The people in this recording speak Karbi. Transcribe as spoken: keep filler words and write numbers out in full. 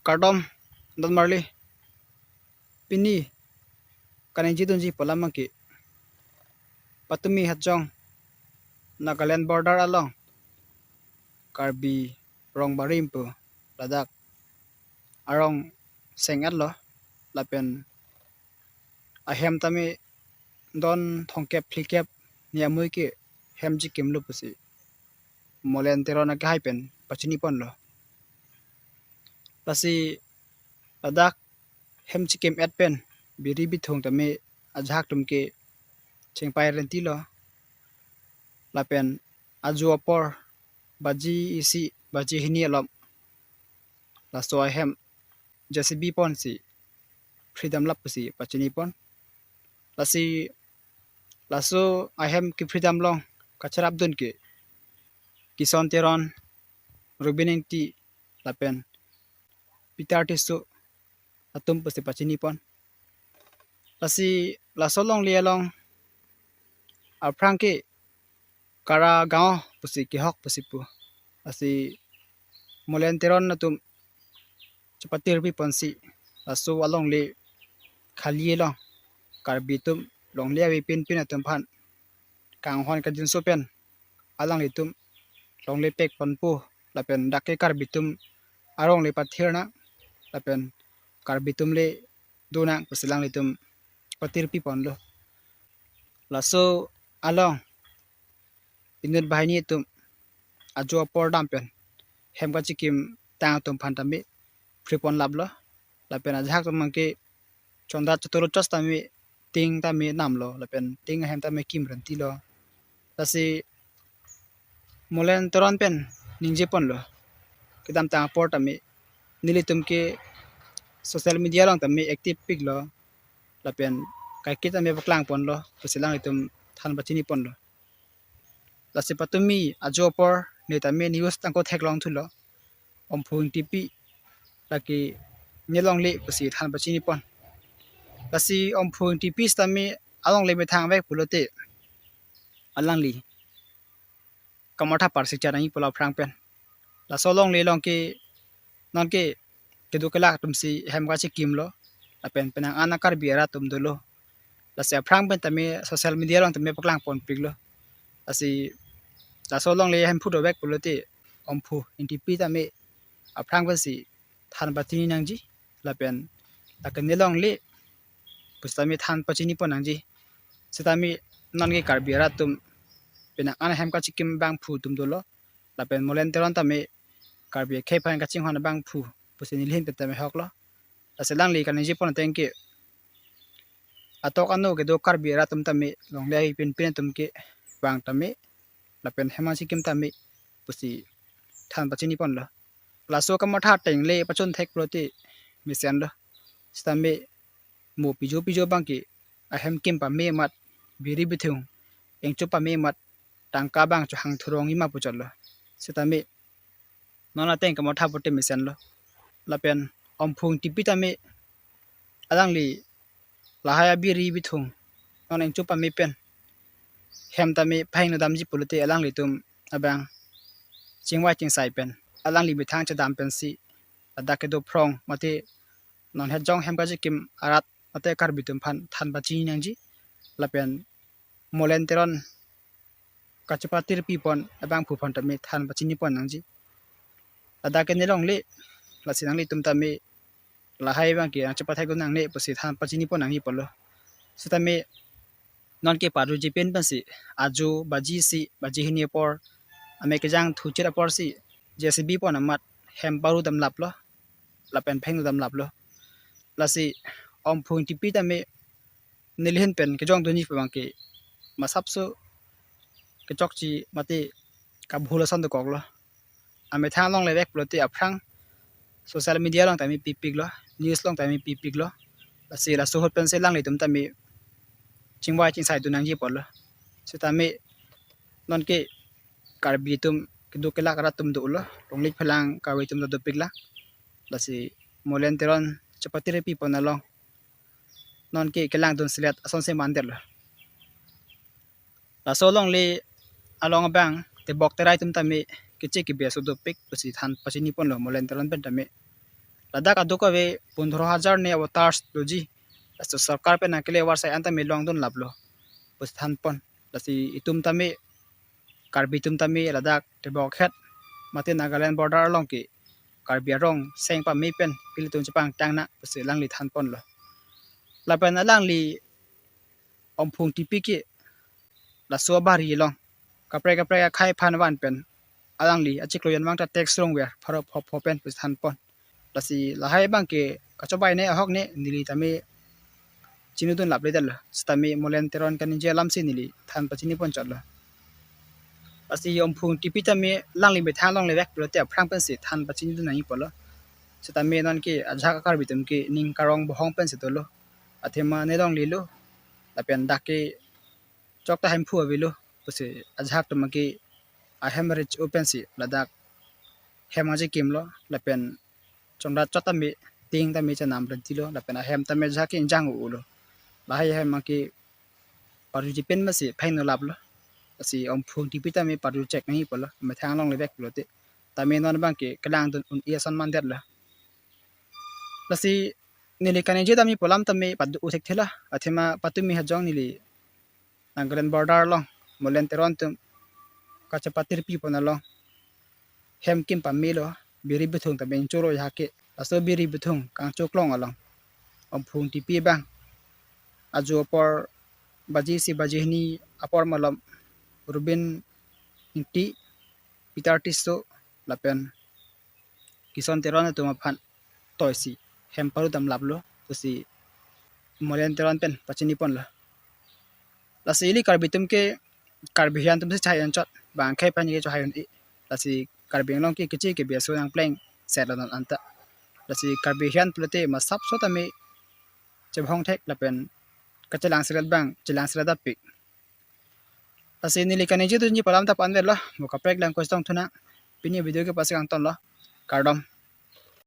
Kardom, don marli. Pini kaningje dunji pu alam abangke, patumi hajong Nagaland border along Karbi Rongbarim pu ladak arong seng-et lo, lapen ahem tame don thomkep phlikep ni amui ke hem chikimlo pusi Molen Teron akehai pen pachiniponlo. Lasi ladak hem chikim-et pen biri bithung tame ajahak atum ke chingpai renti lo. Lapen ajo apor baji isi baji hini alom laso ahem J C B ponsi phridamlap pusi pachinipon. Lasi laso ahem kephridam along kacherapdun ke Kison Teron, Rubin Engti lapen Peter Tisso atum pusi pachinipon. Lasi laso longle along aphrang ke Kara Gaon pusi kehok pusi pu. Lasi Molen Teron atum chepatir piponsi laso alongle khali along Karbi atum longle avepin pin atum aphan kanghon kangjinso pen alanglitum longle pekponpo, lapen dak ke Karbi atum alongle pathirnang lapen Karbi atum le donang pusi alanglitum patir piponlo. Laso along inut banghini atum ajo apor dam pen hem kachikimtang atum aphan tame phriponlaplo. Lapen ajahak atum abangke chonda chotoro chos tame ting tame namlo, lapen ting ahem tame kim rentilo. Lasi Molen Teron pen ningjeponlo, kedamtang apor tame nelitum ke social media along tame active piklo, lapen kaike tame paklangponlo pusi alanglitum than pachiniponlo. Lasi patumi ajo apor ne tame news tangko theklong thulo, Omphu Engtipi lake ne longle pusi than pachinipon. Lasi Omphu Engtipi sitame alongle methang vek pulote alangli kamatha parsi char nangji pulo aphrang pen. Laso longle along ke non ke kedo kelak atumsi hem kachikimlo, lapen penang an a Karbi arat atum dolo. Lasi aphrang pen tame social media along tame paklangponpiklo. Lasi laso longle ahemphu dovek pulote Omphu Engtipi tame aphrang pensi than pachini nangji, lapen lake ne longle pusitame than pachinipon nangji. Sitame non ke Karbi arat atum penang an hem kachikim abangphu atum dolo, lapen Molen Teron tame Karbi akhei aphan kachinghon abangphu pusi neli ahin pen tame hoklo. Lasi alangli kaningjepon ateng ke atok ano kedo Karbi arat atum tame longle avepin pin atum ke vang tame lapen hem kachikimtame pusi than pachiniponlo. Laso kamatha ateng le pachun thek pulote mesenlo. Sitame mo pijo pijo abangke ahem kim pame amat, biri bithung ingchup pame amat tangka abang chohang thurong ima pu chotlo. Sitame non ateng kamatha pute mesenlo. Lapen Omphu Engtipi tame alangli lahai abiri bithung non ingchup pame pen hem tame pahingno damji pulote alanglitum abang chingvai chingsai pen alangli methang chedam pensi ladak kedo phrong mate non hejong hem kachikim arat mate Karbi atum aphan than pachini nangji, lapen Molen Teron kachepatir pipon abangphu aphan tame than pachinipon nangji. Ladak ke ne longle, lasi nanglitum tame lahai abangke nangchepathek dun nangne pusi than pachinipon nangji pulo. Sitame non ke paruji pen pensi ajo baji isi baji hini apor ame kejang thuchir aporsi J C B pon amat hem paru damlaplo, lapen pheng damlaplo. Lasi Omphu Engtipi tame neli ahin pen kejong dunji pu abangke masapso kechokche mate kabhul ason dokoklo. Amethang longle vek pulote aphrang social media along tame pipiklo, news along tame pipiklo. Lasi laso ahut pensi alanglitum tame chingvai chingsai dun nangji pulo. Sitame non ke Karbi atum kedo kelak arat atum dolo, longlik phelang kave atum ta dopiklang. Lasi Molen Teron chepatir pipon along non ke kelang dunselet asonsi mandetlo. Laso longle along abang tebok terai atum tame keche kebe aso dopik pusi than pachiniponlo Molen Teron pen tame. Ladak aduk ave pundro hajar ne voters doji. Laso sorkar pen nangkele avarsai an tame longdun laplo pusi thanpon. Lasi itum tame, Karbi atum tame ladak tebok het mate Nagaland border along ke Karbi arong seng pame pen ilitum chepangtang nang pusi alangli thanponlo. Lapen alangli Omphung Tipi ke laso abari along kaprek kaprek akhei aphan van pen alangli achiklo jon vang ta tax rongver pharo pho pho pen pusi thanpon. Lasi lahai abang ke kachobai ne ahok ne neli tame chinidun lapledetlo. Sitame Molen Teron kaningje alamsi neli than pachiniponchotlo. Lasi Omphung Tipi tame alangli methang longle vek pulote aphrang pensi than pachinidun nangji pulo. Sitame non ke ajahak a-Karbi atum ke ning karong bohong pensi dolo. Athema ne longlelo. Lapen dak ke chok ta hemphu avelo pusi ajahak atum ke ahem reach u pensi ladak hem ajikimlo. Lapen chongrat chot tame, ting tame chanam rentilo, lapen ahem tame ajahak ke ingjang u-ulo. Lahai ahem ke parjuji pen masi phai no laplo. Lasi Omphung Tipi tame parju chek nangji pulo, methang longle vek pulote. Tame non abang ke kelangdun un-e ason mandetlo. Lasi neli kaningje damji pu alam tame padu u thekthela, athema patumi hajong neli Nagaland border along Molen Teron atum kachepatirpi pon along hem kim pamelo, biri bithung tame ingchoro ajahak ke. Laso biri bithung kangchoklong along Omphung Tipi abang ajo apor baji isi baji hini apor malom Rubin Ingti, Peter Tisso lapen Kison Teron atum aphan toisi hem paru dam laplo pusi Molen Teron pen pachiniponlo. Lasi ili Karbi atum ke Karbi hian atum si chahai anchot, bang akhei aphan ke chahai un-e. Lasi Karbi Anglong ke kechi ke biaso nangpleng setlo non anta. Lasi Karbi hian pulote masapso tame chebhong thek lapen kachelang seret abang chelang seret apik. Lasi neli kaningje dunji pu alam ta panvetlo, mo kaprek lang kostong thunang. Pini video ke pasi kangtonlo. Kardom.